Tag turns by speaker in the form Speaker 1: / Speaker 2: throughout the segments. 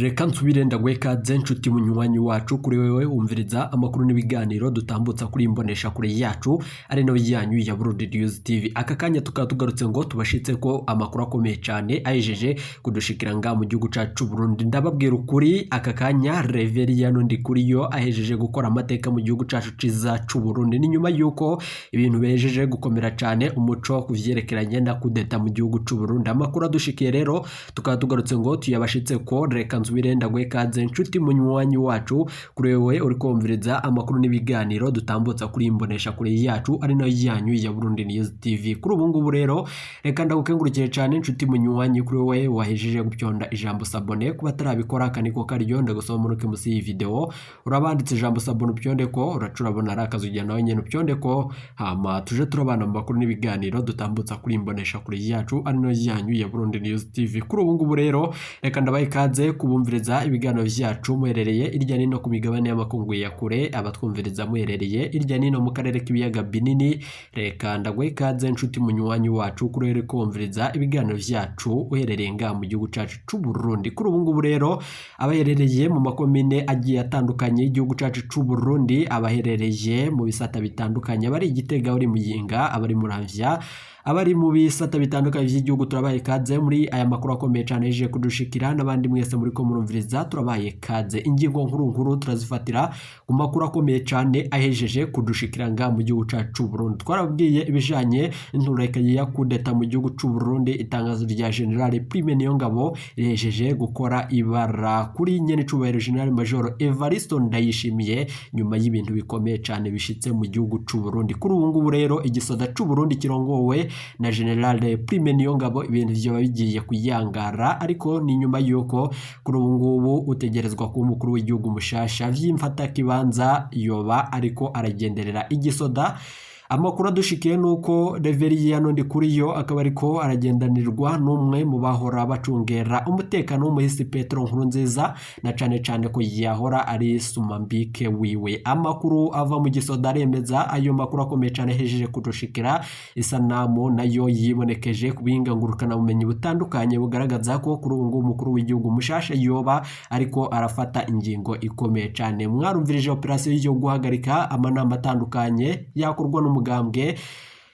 Speaker 1: Reka nsubire ndaguhe ikaze nshuti munywanyi wacu, kuri wewe wumviriza amakuru n'ibiganiro dutambutsa kuri imbonesha kure yacu ari nayo yanyu ya Burundi News TV. Aka kanya tukaba tugarutse ngo tubashitse ko amakuru akomeye cyane ayejeje kudushikira nga mu gihugu cacu Burundi. Ndababwira ukuri, aka kanya Reverien Ndikuriyo ahejeje gukora amateka mu gihugu cacu ciza c'u Burundi. Ni nyuma yuko ibintu bejeje gukomera cyane umuco kuvyerekeranye na kudeta mu gihugu c'u Burundi. Amakuru adushikiye rero tukaba tugarutse ngo tuyabashitse ko. Reka nsubire ndaguhe ikaze nshuti munywanyi wacu, kuri wewe uri kumviriza amakuru n'ibiganiro dutambutsa kuri imbonesha kure yacu ari nayo yanyu ya Burundi News TV. Kuri ubu ngubu rero reka ndagukengurukire cyane nshuti munywanyi, kuri wewe wahejeje gupyonda ijambo s'abonner. Kuba atarabikora, aka niko karyo ndagusaba muruke musi y'iyi video urabanditse ijambo s'abonner, upyonde ko uraca urabona ari akazi ujya nawe nyene upyonde ko, hama tuje turabana mu makuru n'ibiganiro dutambutsa kuri imbonesha kure yacu ari nayo yanyu ya Burundi News TV. Kuri ubu ngubu rero reka ndabaha ikaze kubumviriza ibiganiro vyacu muherereye irya nino ku migabane y'amakungu ya kure, abatwumviriza muherereye irya nino mu karere k'ibiyaga binini. Reka ndaguhe ikaze nshuti munywanyi wacu, kuri uri kumviriza ibiganiro vyacu uherereye ngaha mu gihugu cacu c'u Burundi. Kuri ubu ngubu rero abaherereye mu makomine agiye atandukanye y'igihugu cacu c'u Burundi, abaherereye mu bisata bitandukanye, abari i Gitega, abari Muyinga, abari Muramvya, abari mu bisata bitandukanye vy'igihugu, turabaye ikaze muri aya makuru akomeye cyane yaje kudushikira. N'abandi mwese muri ko murumviriza, turabaye ikaze. Ingingo nkuru nkuru turazifatira ku makuru akomeye cyane ahejeje kudushikira nga mu gihugu cacu c'u Burundi. Twarabwiye ibijanye n'intureka ya kudeta mu gihugu c'u Burundi. Itangazo rya General Prime Niyongabo rihejeje gukora ibara kuri nyene cubahiro General Major Evaristo Ndayishimiye, nyuma y'ibintu bikomeye cyane bishitse mu gihugu c'u Burundi. Kuri ubu ngubu rero igisoda c'u Burundi kirongowe na General Prime Niyongabo, ibintu vyoba bigiye kuyangara, ariko ni nyuma yuko kuri ubu ngubu utegerezwa kuba umukuru w'igihugu mushasha vy'imfata kibanza yoba ariko aragenderera igisoda. Amakuru adushikiye nuko Reverien Ndikuriyo akaba ariko aragendanirwa n'umwe mu bahora bacungera umutekano w'umuhisi Petero Nkurunziza, na cane cane ko yahora ari sumambike wiwe. Amakuru ava mu gisoda aremeza ayo makuru akomeye cane ahejeje kudushikira. Isanamu nayo yibonekeje ku buhinga ngurukanabumenyi butandukanye bugaragaza ko kuri ubu ngubu umukuru w'igihugu mushasha yoba ariko arafata ingingo ikomeye cane. Mwarumvirije operasiyo yo guhagarika amanama atandukanye yakorwa n'umugambwe,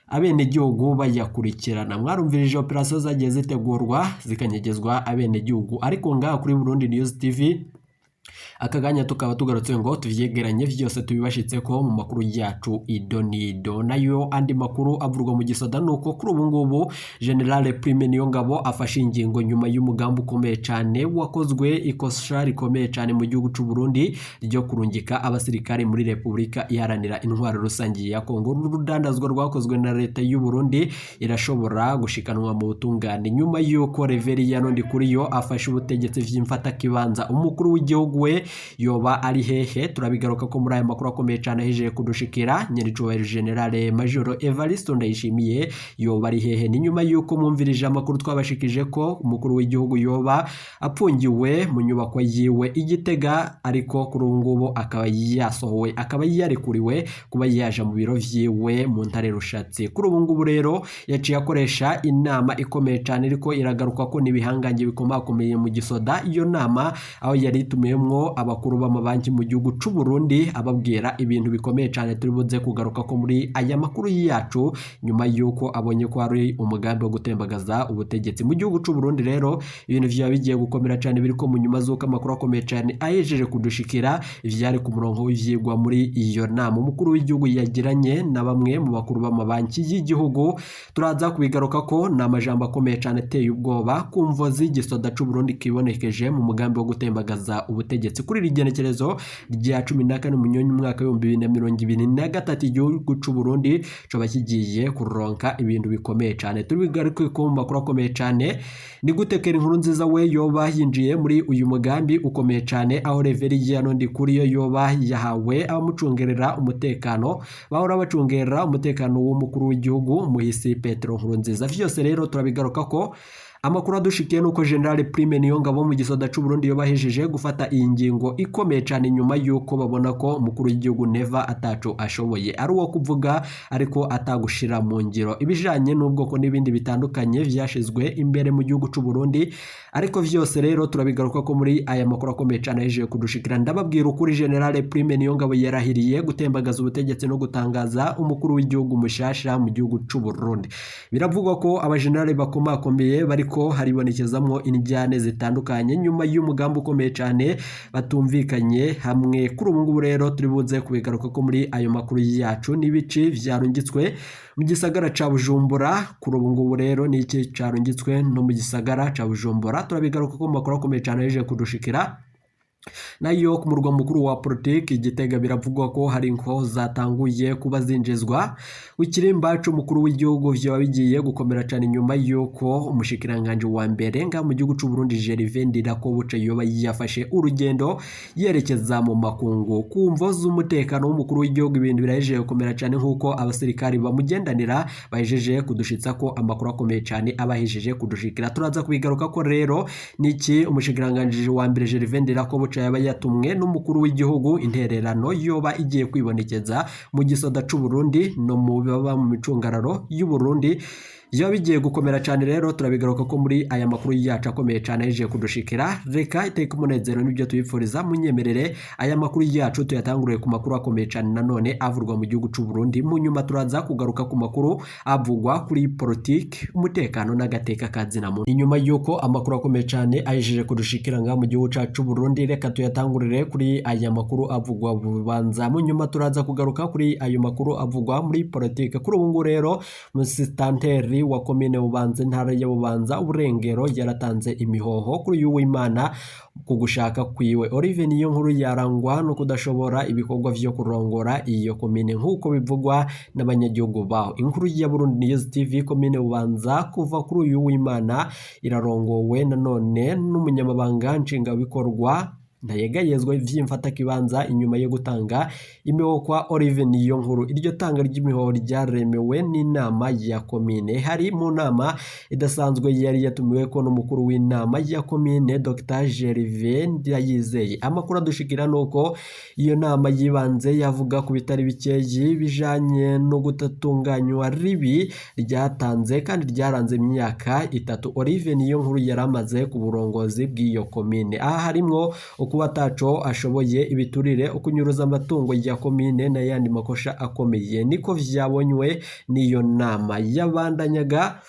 Speaker 1: abenegihugu bayakurikirana. Mwarumvirije operasiyo zagiye zitegurwa zikanyegezwa abenegihugu, ariko ngaha kuri Burundi News TV aka kanya tukaba tugarutse ngo tuvyegeranye vyose tubibashitse ko mu makuru yacu idonido. Nayo andi makuru avurwa mu gisoda nuko kuri ubu ngubu General Prime Niyongabo afashe ingingo nyuma y'umugambi ukomeye cane wakozwe, ikosha rikomeye cane mu gihugu c'u Burundi ryo kurungika abasirikare muri Repubulika Iharanira Intwaro Rusange ya Kongo. Urudandazwa rwakozwe na leta y'u Burundi irashobora gushikanwa mu butungane nyuma y'uko Reverien Ndikuriyo afashe ubutegetsi vy'imfatakibanza. Umukuru w'igihugu we yoba ari hehe? Turabigaruka ko muri aya makuru akomeye cyane ahejeje kudushikira. Nyiricubahiro General Major Evaristo Ndayishimiye yoba ari hehe? Ni nyuma y'uko mwumvirije amakuru twabashikije ko umukuru w'igihugu yoba apfungiwe mu nyubako yiwe i Gitega, ariko kuri ubu ngubu akaba yasohowe, akaba yarekuriwe kuba yaja mu biro vyiwe mu ntare Rushatsi. Kuri ubu ngubu rero yaciye akoresha inama ikomeye cyane ariko iragaruka ko n'ibihangange bikomakomeye mu gisoda. Iyo nama aho yari itumiyemwo abakuru b'amabanki mu gihugu c'u Burundi, ababwira ibintu bikomeye cyane turi buze kugaruka ko muri aya makuru yacu, nyuma y'uko abonye ko hari umugambi wo gutembagaza ubutegetsi mu gihugu c'u Burundi. Rero ibintu vyaba bigiye gukomera cyane, biriko mu nyuma z'uko amakuru akomeye cyane ahejeje kudushikira ivyari ku murongo w'ivyigwa muri iyo nama umukuru w'igihugu yagiranye na bamwe mu bakuru b'amabanki y'igihugu. Turaza kubigaruka ko ni amajambo akomeye cyane ateye ubwoba ku mvo z'igisoda c'u Burundi kibonekeje mu mugambi wo gutembagaza ubutegetsi. Kuri iri genekerezo rya 14 Munyonyi umwaka w'2023, igihugu c'u Burundi coba kigiye kuronka ibintu bikomeye cyane. Tubigaruke ko mu makuru akomeye cyane: ni gute Kera Inkuru Nziza we yoba yinjiye muri uyu mugambi ukomeye cyane, aho Reverien Ndikuriyo yoba yahawe abamucungerera umutekano bahora bacungerera umutekano w'umukuru w'igihugu muhisi Petero Nkurunziza? Vyose rero turabigaruka ko. Amakuru adushikiye nuko General Prime Niyongabo mu gisoda c'u Burundi yobahejeje gufata iyi ngingo ikomeye cane nyuma yuko babona ko umukuru w'igihugu Neva ataco ashoboye, ari uwo kuvuga ariko atagushira mu ngiro ibijanye n'ubwoko n'ibindi bitandukanye vyashizwe imbere mu gihugu c'u Burundi. Ariko vyose rero turabigaruka ko muri aya makuru akomeye cane ahejeje kudushikira. Ndababwira ukuri, General Prime Niyongabo yarahiriye gutembagaza ubutegetsi no gutangaza umukuru w'igihugu mushasha mu gihugu c'u Burundi. Biravugwa ko abajenerali bakomakomeye bariko haribonekezamwo indyane zitandukanye nyuma y'umugambi ukomeye cane batumvikanye hamwe. Kuri ubu ngubu rero turi buze kubigaruka ko muri ayo makuru yacu n'ibici vyarungitswe mu gisagara ca Bujumbura. Kuri ubu ngubu rero n'iki carungitswe no mu gisagara ca Bujumbura turabigaruka ko mu makuru akomeye cane yaje kudushikira. Nayo ku murwa mukuru wa politiki Gitega biravugwa ko hari inko zatanguye kuba zinjizwa ikirimba c'umukuru w'igihugu, vyoba bigiye gukomera cane nyuma y'uko umushikiranganji wa mbere nga mu gihugu c'u Burundi Gervais Ndirakobuca yoba yafashe urugendo yerekeza mu makungu ku mvo z'umutekano w'umukuru w'igihugu. Ibintu birahejeje gukomera cane nk'uko abasirikari bamugendanira bahejeje kudushitsa ko amakuru akomeye cane abahejeje kudushikira. Turaza kubigaruka ko rero niki umushikiranganji wa mbere Gervais Ndirakobuca yaba yatumwe n'umukuru w'igihugu, intererano yoba igiye kwibonekeza mu gisoda c'u Burundi no mu baba mu micungararo y'u Burundi yoba bigiye gukomera cane. Rero turabigaruka ko muri aya makuru yacu akomeye cane yaje kudushikira. Reka iteka umunezero n'ibyo tubifuriza, munyemerere aya makuru yacu tuyatanguriye ku makuru akomeye cane nanone avurwa mu gihugu c'u Burundi. Mu nyuma turaza kugaruka ku makuru avugwa kuri politiki, umutekano n'agateka ka zina muntu. Inyuma y'uko amakuru akomeye cane ahejeje kudushikira ngaha mu gihugu cacu c'u Burundi, reka tuyatangurire kuri aya makuru avugwa bubanza. Mu nyuma turaza kugaruka kuri ayo makuru avugwa muri politiki. Kuri ubu ngubu rero musitanteri wa komine Bubanza intara ya Bubanza Uburengero yaratanze imihoho kuri uyu w'Imana ku gushaka kwiwe. Olivier Niyonkuru yarangwa no kudashobora ibikorwa vyo kurongora iyo komine nk'uko bivugwa n'abanyagihugu baho. Inkuru ya Burundi News TV, komine Bubanza kuva kuri uyu w'Imana irarongowe nanone n'umunyamabanga nshingwabikorwa ntayegayezwa vy'imfatakibanza inyuma yo gutanga imihoho kwa Olivier Niyonkuru. Iryo tanga ry'imihoho ryaremewe n'inama ya komine. Hari mu nama idasanzwe yari yatumiweko n'umukuru w'inama ya komine Dr Gervais Ndayizeye. Amakuru adushikira nuko iyo nama yibanze yavuga ku bitari bikeyi bijanye no gutatunganywa ribi ryatanze kandi ryaranze imyaka 3 Olivier Niyonkuru yaramaze ku burongozi bw'iyo komine. Aha harimwo kuba ataco ashoboye, ibiturire, ukunyuruza amatungo ya komine n'ayandi makosha akomeye, niko vyabonywe n'iyo nama. Yabandanyaga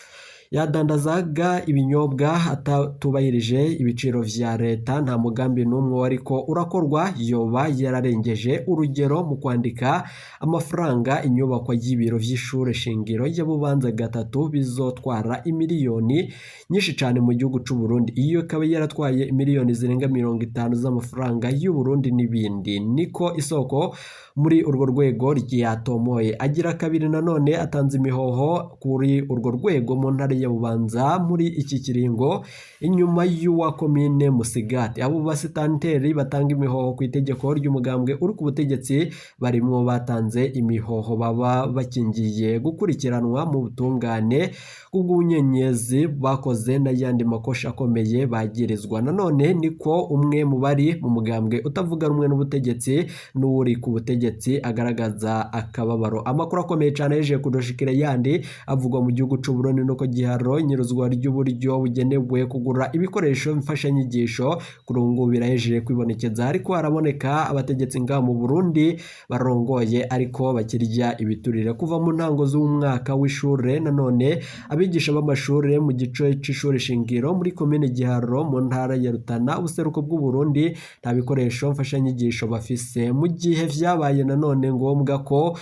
Speaker 1: yadandazaga ibinyobwa atatubahirije ibiciro vya leta, nta mugambi n'umwe wariko urakorwa, yoba yararengeje urugero mu kwandika amafaranga inyubakwa y'ibiro vy'ishure shingiro ya Bubanza 3 bizotwara imiliyoni nyinshi cane mu gihugu c'u Burundi. Iyo ikaba yaratwaye imiliyoni zirenga 50 z'amafaranga y'u Burundi n'ibindi, niko isoko muri urwo rwego ryatomoye. Agira kabiri nanone atanze imihoho kuri urwo rwego mu ntara ya Bubanza muri iki kiringo inyuma y'uwa komine Musigati. Abo basitanteri batanga imihoho ku itegeko ry'umugambwe uri ku butegetsi barimwo batanze imihoho baba bakingiye gukurikiranwa mu butungane kubw'ubunyenyezi bakoze n'ayandi makosha akomeye bagirizwa. Nanone niko umwe mu bari mu mugambwe utavuga rumwe n'ubutegetsi n'uri ku butegetsi agaragaza akababaro. Amakuru akomeye cane yaje kudushikira yandi avugwa mu gihugu c'u Burundi nuko Giharo inyuruzwa ry'uburyo bugenewe kugura ibikoresho mfashanyigisho kuri ubu ngubu birahejeje kwibonekeza, ariko haraboneka abategetsi ngaha mu Burundi barongoye ariko bakirya ibiturire. Kuva mu ntango z'umwaka w'ishure nanone abigisha b'amashure mu gice c'ishure shingiro muri komine Giharo mu ntara ya Rutana ubuseruko bw'u Burundi nta bikoresho mfashanyigisho bafise, mu gihe vyabaye nanone ngombwa ko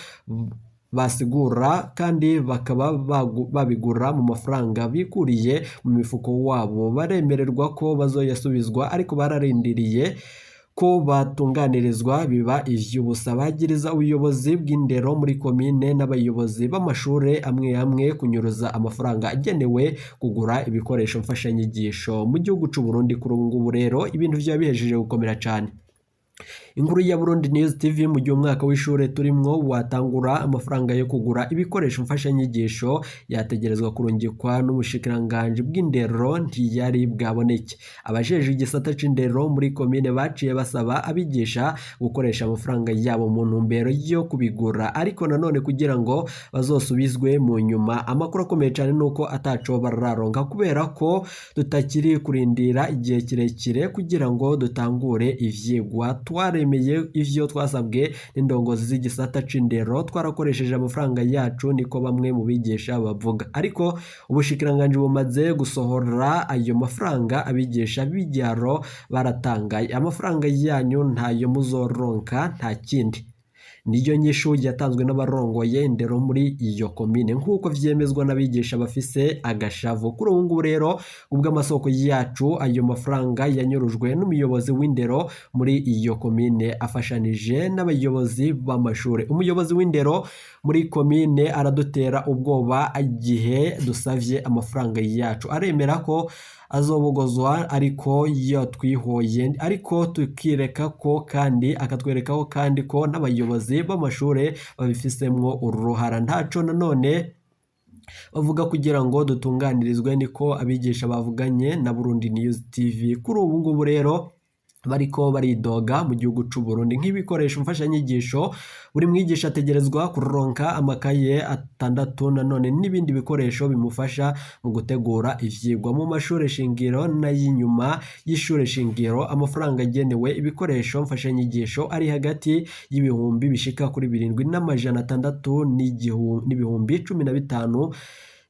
Speaker 1: basigura kandi bakaba babigura mu mafaranga bikuriye mu mifuko wabo. Baremererwa ko bazoyasubizwa ariko bararindiriye ko batunganirizwa biba ivy'ubusa. Bagiriza ubuyobozi bw'indero muri komine n'abayobozi b'amashure amwe amwe kunyuruza amafaranga agenewe kugura ibikoresho mfashanyigisho mu gihugu c'u Burundi. Kuri ubu ngubu rero ibintu vyoba bihejeje gukomera cane. Inkuru ya Burundi News TV: mu gihe umwaka w'ishure turimwo watangura, amafaranga yo kugura ibikoresho mfashanyigisho yategerezwa kurungikwa n'ubushikiranganji bw'indero ntiyari bwaboneke. Abajejwe igisata c'indero muri komine baciye basaba abigisha gukoresha amafaranga yabo mu ntumbero yo kubigura, ariko nanone kugira ngo bazosubizwe mu nyuma. Amakuru akomeye cane nuko ataco bararonka. Kubera ko tutakiri kurindira igihe kirekire kugira ngo dutangure ivyigwa, twaremeye ivyo twasabwe n'indongozi z'igisata c'indero, twarakoresheje amafaranga yacu, niko bamwe mu bigisha bavuga. Ariko ubushikiranganji bumaze gusohora ayo mafaranga, abigisha b'ibyaro baratangaye. Amafaranga yanyu ntayo muzoronka, nta kindi. Niyo nyishu yatanzwe n'abarongoye indero muri iyo komine, nk'uko vyemezwa n'abigisha bafise agashavu. Kuri ubu ngubu rero, ubw'amasoko yacu, ayo mafaranga yanyurujwe n'umuyobozi w'indero muri iyo komine afashanije n'abayobozi b'amashure. Umuyobozi w'indero muri komine aradutera ubwoba igihe dusavye amafaranga yacu, aremera ko azobogozwa ariko iyo twihoye, ariko tukireka ko kandi akatwerekaho kandi ko n'abayobozi b'amashure babifisemwo uruhara, ntaco nanone bavuga kugira ngo dutunganirizwe, niko abigisha bavuganye na Burundi News TV. Kuri ubu ngubu rero bariko baridoga mu gihugu c'u Burundi. Nk'ibikoresho mfashanyigisho, buri mwigisha ategerezwa kuronka amakaye 6, nanone n'ibindi bikoresho bimufasha mu gutegura ivyigwa mu mashure shingiro n'ay'inyuma y'ishure shingiro. Amafaranga agenewe ibikoresho mfashanyigisho ari hagati y'ibihumbi bishika kuri 7,600 n'ibihumbi 15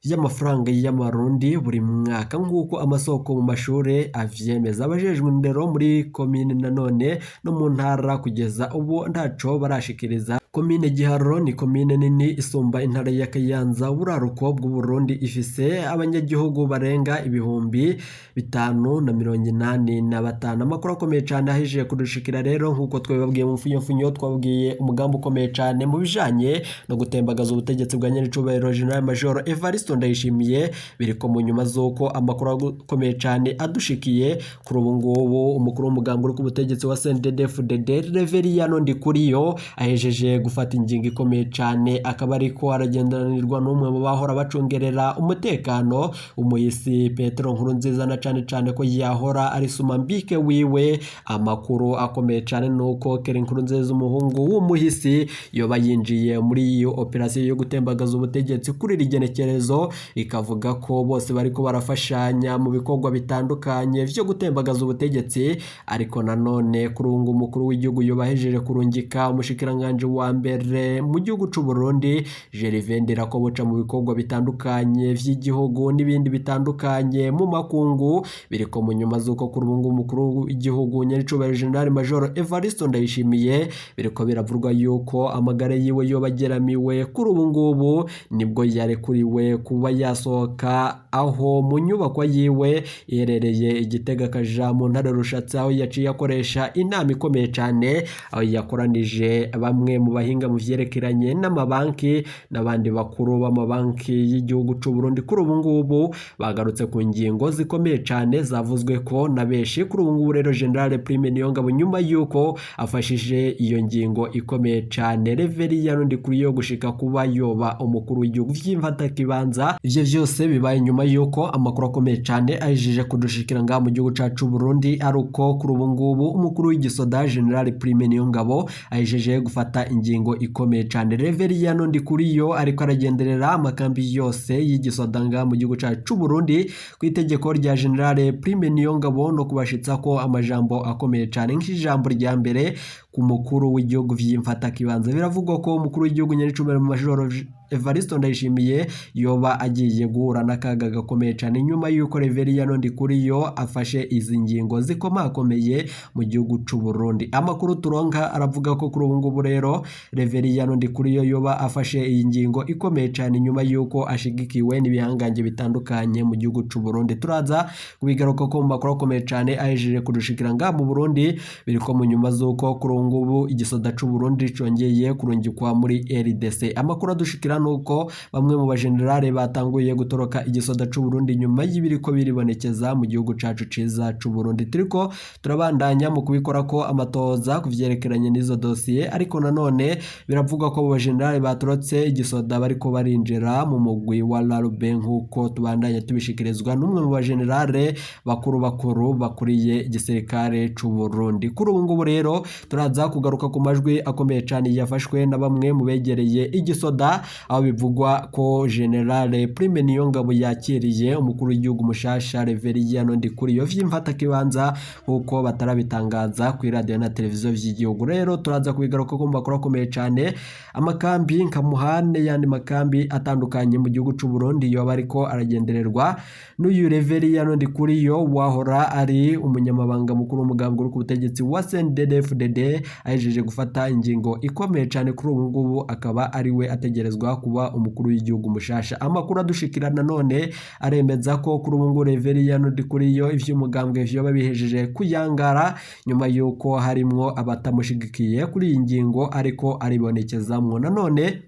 Speaker 1: vy'amafaranga y'amarundi buri mwaka, nk'uko amasoko mu mashure avyemeza. Abajejwe indero muri komine nanone no mu ntara kugeza ubu ntaco barashikiriza. Komine Giharo ni komine nini isumba intara ya Kayanza, uburaruko bw'Uburundi. Ifise abanyagihugu barenga 5,085. Amakuru akomeye cane ahejeje kudushikira rero, nk'uko twabibabwiye mu mfunyamfunyo, twabwiye umugambi ukomeye cane mu bijanye no gutembagaza ubutegetsi bwa nyenicubahiro General Major Evariste Ndayishimiye, biriko mu nyuma z'uko amakuru akomeye cane adushikiye. Kuri ubu ngubu umukuru w'umugambi uri ku butegetsi wa CNDD-FDD, Reveriyano Ndikuriyo, ahejeje gufata ingingo ikomeye cane, akaba ariko aragenderanirwa n'umwe mu bahora bacungerera umutekano umuhisi Petero Nkurunziza, na cane cane ko yahora ari sumambike wiwe. Amakuru akomeye cane nuko Keri Nkurunziza, umuhungu w'umuhisi, yoba yinjiye muri iyo operasiyo yo gutembagaza ubutegetsi. Kuri iri genekerezo ikavuga ko bose bariko barafashanya mu bikorwa bitandukanye vyo gutembagaza ubutegetsi. Ariko nanone kuri ubu ngubu umukuru w'igihugu yobahejeje kurungika umushikiranganji wa mbere mu gihugu c'u Burundi, Gervais Ndirakobuca, mu bikorwa bitandukanye vy'igihugu n'ibindi bitandukanye mu makungu. Biriko mu nyuma z'uko kuri ubu ngubu umukuru w'igihugu nyenicubahiro General Major Evariste Ndayishimiye biriko biravurwa yuko amagara yiwe yoba ageramiwe. Kuri ubu ngubu nibwo yarekuriwe kuba yasohoka aho mu nyubakwa yiwe iherereye Igitega akaja mu ntara Rushatsi, aho yaciye akoresha inama ikomeye cane, aho yakoranije bamwe mu bahinga mu vyerekeranye n'amabanki n'abandi bakuru b'amabanki y'igihugu c'u Burundi. Kuri ubu ngubu bagarutse ku ngingo zikomeye cane zavuzwe ko na benshi. Kuri ubu ngubu rero General Prime Niyongabo, nyuma yuko afashije iyo ngingo ikomeye cane Reveriyano Ndikuriyo gushika kuba yoba umukuru w'igihugu vy'imfatakibanza, ivyo vyose bibaye nyuma yuko amakuru akomeye cane ahejeje kudushikira ngaha mu gihugu cacu Burundi ari uko kuri ubu ngubu umukuru w'igisoda General Prime Niyongabo ahejeje gufata ingingo ikomeye cane. Reveriyano Ndikuriyo ariko aragenderera amakambi yose y'igisoda ngaha mu gihugu cacu Burundi ku itegeko rya General Prime Niyongabo, no kubashitsa ko amajambo akomeye cane nk'ijambo rya mbere ku mukuru w'igihugu vy'imfatakibanza. Biravugwa ko umukuru w'igihugu nyenicubahiro mu Major Evariste Ndayishimiye yoba agiye guhura n'akaga gakomeye cane nyuma yuko Reveriyano Ndikuriyo afashe izi ngingo zikomakomeye mu gihugu c'u Burundi. Amakuru turonka aravuga ko kuri ubu ngubu rero Reveriyano Ndikuriyo yoba afashe iyi ngingo ikomeye cane nyuma yuko ashigikiwe n'ibihangange bitandukanye mu gihugu c'u Burundi. Turaza kubigaruka ko mu makuru akomeye cane ahejeje kudushikira ngaha mu Burundi. Biriko mu nyuma z'uko kuri ubu ubu ngubu igisoda c'u Burundi congeye kurungikwa muri RDC. Amakuru adushikira nuko bamwe mu bajenerale batanguye gutoroka igisoda c'u Burundi nyuma y'ibiriko biribonekeza mu gihugu cacu ciza c'u Burundi. Turiko turabandanya mu kubikora ko amatoza kuvyerekeranye n'izo dosiye, ariko nanone biravugwa ko abo bajenerale batorotse igisoda bariko barinjira mu mugwi wa Larube, nk'uko tubandanya tubishikirizwa n'umwe mu bajenerale bakuru bakuru bakuriye igisirikare c'u Burundi. Kuri ubu ngubu rero turaza kugaruka ku majwi akomeye cane yafashwe na bamwe mu begereye igisoda, aho bivugwa ko Generale Prime Niyongabo yakiriye umukuru w'igihugu mushasha Reverien Ndikuriyo vy'imfatakibanza, nk'uko batarabitangaza kuri radio na televiziyo vy'igihugu. Rero turaza kubigaruka ko mu makuru akomeye cane, amakambi nka Muhane yandi makambi atandukanye mu gihugu c'u Burundi yoba ariko aragendererwa n'uyu Reverien Ndikuriyo wahora ari umunyamabanga mukuru w'umugambi uri ku butegetsi wa CNDD-FDD, ahejeje gufata ingingo ikomeye cane, kuri ubu ngubu akaba ari we ategerezwa kuba umukuru w'igihugu mushasha. Amakuru adushikira nanone aremeza ko kuri ubu ngubu Reverien Ndikuriyo ivy'umugambwe vyoba bihejeje kuyangara, nyuma yuko harimwo abatamushigikiye kuri iyi ngingo ariko aribonekezamwo. Nanone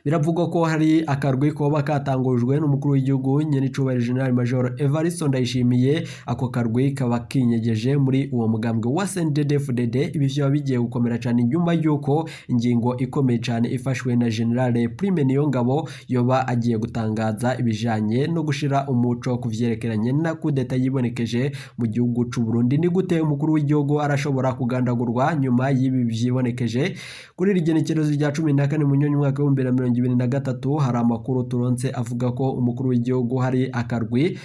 Speaker 1: biravugwa ko hari akarwi koba katangujwe n'umukuru w'igihugu nyenicubahiro General Major Evariste Ndayishimiye, ako karwi kaba kinyegeje muri uwo mugambwe wa CNDD-FDD. Ibi vyoba bigiye gukomera cane nyuma yuko ingingo ikomeye cane ifashwe na General Prime Niyongabo yoba agiye gutangaza ibijanye no gushira umuco ku vyerekeranye na kudeta yibonekeje mu gihugu c'u Burundi. Ni gute umukuru w'igihugu arashobora kugandagurwa nyuma y'ibi vyibonekeje kuri iri genekerezo rya 14 Munyonyo umwaka 2023? Hari amakuru turonse avuga ko umukuru w'igihugu hari akarwi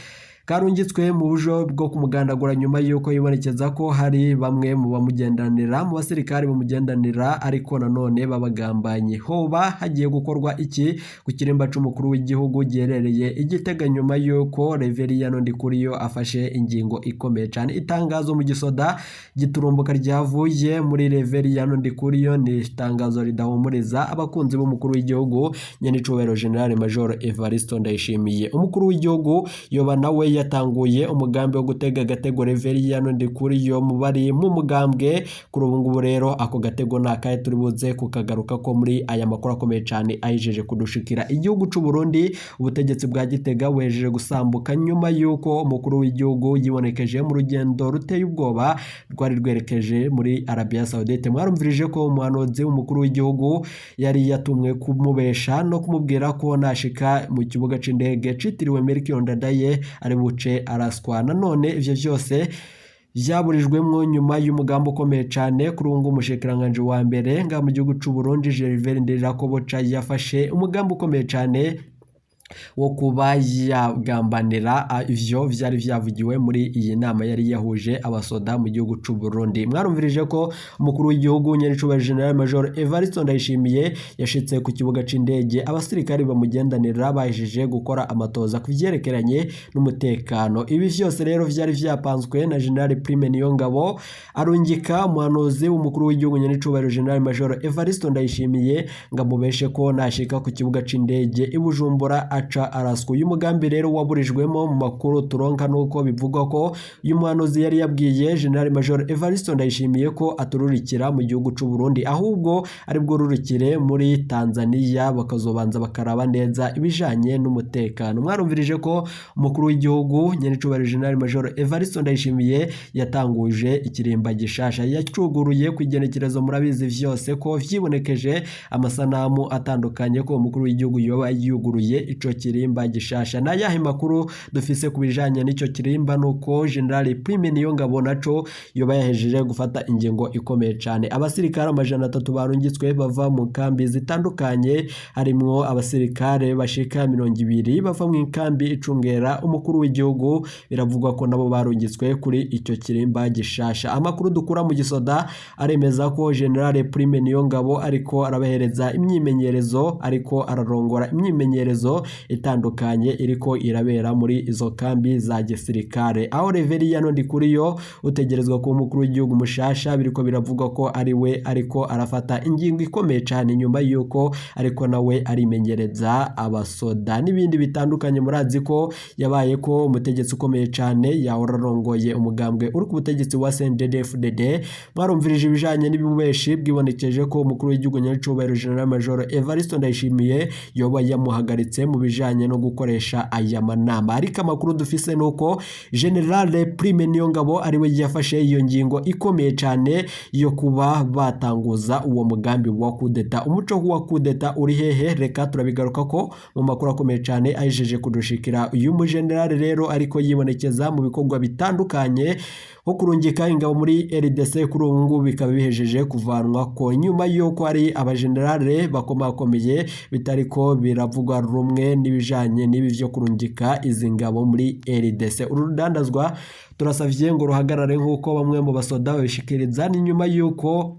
Speaker 1: karungitswe mu buryo bwo kumugandagura, nyuma y'uko yibonekeza ko hari bamwe mu bamugendanira, mu basirikari bamugendanira, ariko nanone babagambanye. Hoba hagiye gukorwa iki ku kirimba c'umukuru w'igihugu giherereye i Gitega nyuma y'uko Reverien Ndikuriyo afashe ingingo ikomeye cane? Itangazo mu gisoda giturumbuka ryavuye muri Reverien Ndikuriyo ni itangazo ridahumuriza abakunzi b'umukuru w'igihugu nyenicubahiro General Major Evariste Ndayishimiye. Umukuru w'igihugu yoba nawe yatanguye umugambi wo gutega agatego Reverien Ndikuriyo mu bari mu mugambwe. Kuri ubu ngubu rero ako gatego ni akahe? Turi buze kukagaruka ko muri aya makuru akomeye cane ahejeje kudushikira. Igihugu c'u Burundi, ubutegetsi bwa Gitega buhejeje gusambuka nyuma y'uko umukuru w'igihugu yibonekeje mu rugendo ruteye ubwoba rwari rwerekeje muri Arabia Saudite. Mwarumvirije ko umuhanuzi w'umukuru w'igihugu yari yatumwe kumubesha no kumubwira ko nashika mu kibuga c'indege citiriwe Melchior Ndadaye ari buce araswa. Nanone ivyo vyose vyaburijwemwo nyuma y'umugambi ukomeye cane. Kuri ubu ngubu umushikiranganji wa mbere ngaha mu gihugu c'u Burundi Gervais Ndirakobuca yafashe umugambi ukomeye cane wo kuba yagambanira ivyo vyari vyavugiwe muri iyi nama yari yahuje abasoda mu gihugu c'u Burundi. Mwarumvirije ko umukuru w'igihugu nyenicubahiro General Major Evariste Ndayishimiye yashitse ku kibuga c'indege, abasirikari bamugendanira bahejeje gukora amatoza ku vyerekeranye n'umutekano. Ibi vyose rero vyari vyapanzwe na General Prime Niyongabo, arungika umuhanuzi w'umukuru w'igihugu nyenicubahiro General Major Evariste Ndayishimiye ngo amubeshe ko nashika ku kibuga c'indege i Bujumbura aca araswa. Uyu mugambi rero waburijwemo. Mu makuru turonka nuko bivugwa ko uyu muhanuzi yari yabwiye General Major Evariste Ndayishimiye ko atururikira mu gihugu c'u Burundi, ahubwo ari bworurukire muri Tanzania, bakazobanza bakaraba neza ibijanye n'umutekano. Mwarumvirije ko umukuru w'igihugu nyenicubahiro General Major Evariste Ndayishimiye yatanguje ikirimba gishasha, yacuguruye ku igenekerezo. Murabizi vyose ko vyibonekeje amasanamu atandukanye ko umukuru w'igihugu yoba yuguruye ico kirimba gishasha. Na yahe makuru dufise ku bijanye n'ico kirimba? Nuko General Prime Niyongabo naco yoba yahejeje gufata ingingo ikomeye cane. Abasirikare 300 barungitswe bava mu kambi zitandukanye, harimwo abasirikare bashika 20 bava mu ikambi icungera umukuru w'igihugu, biravugwa ko nabo barungitswe kuri ico kirimba gishasha. Amakuru dukura mu gisoda aremeza ko General Prime Niyongabo ariko arabahereza imyimenyerezo, ariko ararongora imyimenyerezo itandukanye iriko irabera muri izo kambi za gisirikare, aho Reveriyano Ndikuriyo utegerezwa kuba umukuru w'igihugu mushasha biriko biravugwa ko ari we ariko arafata ingingo ikomeye cane nyuma yuko ariko nawe arimenyereza abasoda n'ibindi bitandukanye. Murazi ko yabaye ko umutegetsi ukomeye cane yahora arongoye umugambwe uri ku butegetsi wa CNDD-FDD. Mwarumvirije ibijanye n'ibibeshi bwibonekeje ko umukuru w'igihugu nyacubahiro General Major Evariste Ndayishimiye yoba yamuhagaritse mu bijanye no gukoresha aya manama, ariko amakuru dufise nuko General Prime Niyongabo ariwe yafashe iyo ngingo ikomeye cane yo kuba batanguza uwo mugambi wa kudeta. Umuco wa kudeta uri hehe? Reka turabigaruka ko mu makuru akomeye cane ahejeje kudushikira. Uyu mugenerale rero ariko yibonekeza mu bikorwa bitandukanye nko kurungika ingabo muri RDC, kuri ubu ngubu bikaba bihejeje kuvanwa ko nyuma y'uko ari abagenerale bakomakomeye bitariko biravugwa rumwe n'ibijanye n'ibi vyo kurungika izi ngabo muri RDC. Uru rudandazwa turasavye ngo ruhagarare nk'uko bamwe mu basoda babishikiriza. Ni nyuma y'uko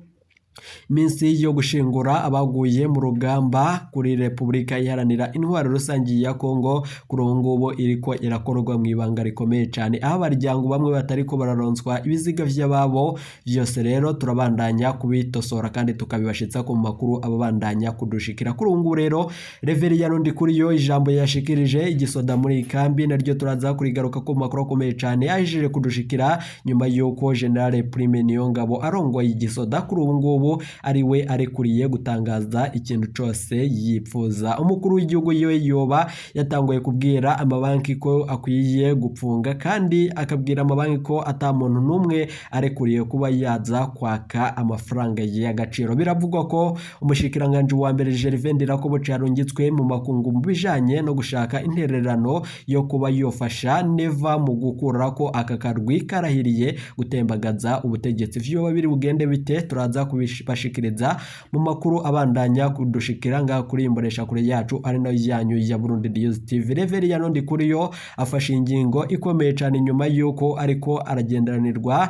Speaker 1: iminsi yo gushingura abaguye mu rugamba kuri Repubulika Iharanira Intwaro Rusange ya Kongo kuri ubu ngubu iriko irakorwa mu ibanga rikomeye cyane, aho abaryango bamwe batariko bararonswa ibiziga vy'ababo. Vyose rero turabandanya kubitosora kandi tukabibashitsa ku makuru ababandanya kudushikira. Kuri ubu ngubu rero Reveriyano Ndikuriyo ijambo yashikirije igisoda muri iyi kambi naryo turaza kurigaruka ku makuru akomeye cyane yahejeje kudushikira nyuma y'uko General Prime Niyongabo arongoye igisoda kuri ubu ngubu ari we arekuriye gutangaza ikintu cose yipfuza. Umukuru w'igihugu yiwe yoba yatanguye kubwira amabanki ko akwiye gupfunga, kandi akabwira amabanki ko ata muntu n'umwe arekuriye kuba yaza kwaka amafaranga y'agaciro. Biravugwa ko umushikiranganji wa mbere Gervais Ndirakobuca yarungitswe mu makungu mu bijanye no gushaka intererano yo kuba yofasha Neva mu gukura ko aka karwi karahiriye gutembagaza ubutegetsi. Vyoba biri bugende bite? Turaza kubishikiriza mu makuru abandanya kudushikira ngaha kuri imbonesha kure yacu ari nayo yanyu ya Burundi News TV. Reveriyano Ndikuriyo afashe ingingo ikomeye cyane nyuma yuko ariko aragenderanirwa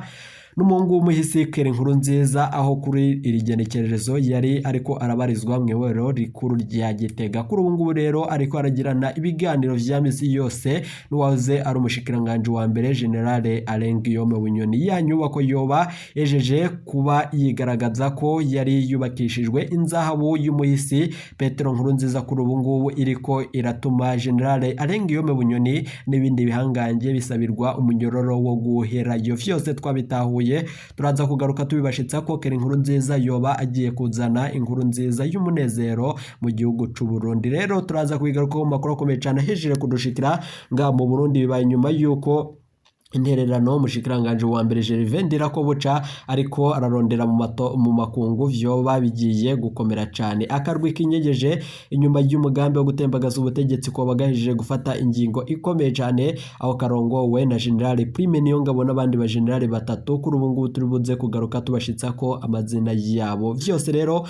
Speaker 1: n'umuhungu w'umuhisi Kera Inkuru Nziza, aho kuri iri genekerezo yari ariko arabarizwa mu iborero rikuru rya Gitega. Kuri ubu ngubu rero ariko aragirana ibiganiro vya misi yose n'uwahoze ari umushikiranganji wa mbere General Alain Guillaume Bunyoni. Ya nyubako yoba yejeje kuba yigaragaza ko yari yubakishijwe inzahabu y'umuhisi Petero Nkurunziza, kuri ubu ngubu iriko iratuma General Alain Guillaume Bunyoni n'ibindi bihangange bisabirwa umunyororo wo guherayo. Vyose twabitahuye, turaza kugaruka tubibashitsa ko Kera Inkuru Nziza yoba agiye kuzana inkuru nziza y'umunezero mu gihugu c'u Burundi. Rero turaza kubigaruka mu makuru akomeye cyane hejuru kudushikira nga mu Burundi. Bibaye nyuma yuko intererano umushikiranganji wa mbere Gervais Ndirakobuca ariko ararondera mu makungu vyoba bigiye gukomera cane. Akarwi kinyegeje inyuma y'umugambi wo gutembagaza ubutegetsi ko bagahejije gufata ingingo ikomeye cane, aho karongowe na General Prime Niyongabo n'abandi ba general batatu. Kuri ubu ngubu turi buze kugaruka tubashitsa ko amazina yabo vyose rero.